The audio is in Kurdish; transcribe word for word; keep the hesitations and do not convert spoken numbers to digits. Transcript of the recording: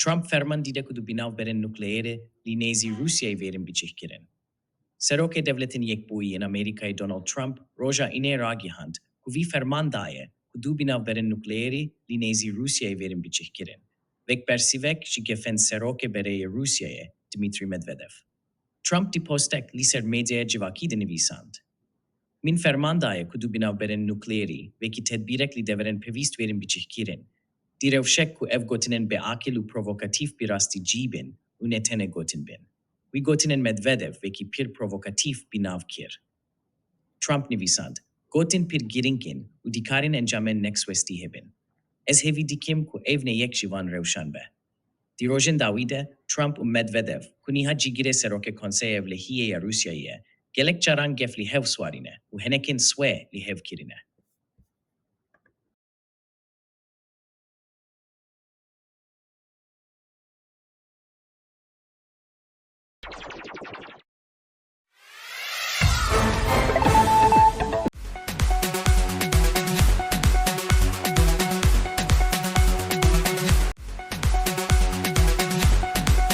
Trump ferman dide ku du binavberên nukleerî li nêzî Rûsyayê vêrin biçîxkirin. Serokê Dewletên Yekbûyî yên Amerîkayê Donald Trump roja înê ragihand ku vî ferman daye ku du binavberên nukleerî li nêzî Rûsyayê vêrin biçîxkirin. Wek bersivek ji gefên serokê berê yê Rûsyayê Dmitry Medvedev. Trump di postek li ser medyaya civakî de nivîsand: Min ferman daye ku du binavberên nukleerî wekî tedbîrek li deverên pêwîst wêrin biçîxkirin. Di rewşek ku ev gotinên bêaqil û provokatîf bi rastî cî bin û ne tenê gotin bin. Wî gotinên Medvedev wekî pir provokatîf bi nav kir. Trump nivîsand: Gotin pir girîng in û dikarin encamên nekswestî hebin. Ez hêvî dikim ku ev ne yek ji van rewşan be. Di rojên dawî de Trump û Medvedev, ku niha cîgirê serokê Konseya Ewlehiyê ya Rûsyayê ye, gelek caran gef li hev siwarîne û hinekên swê li hev kirine.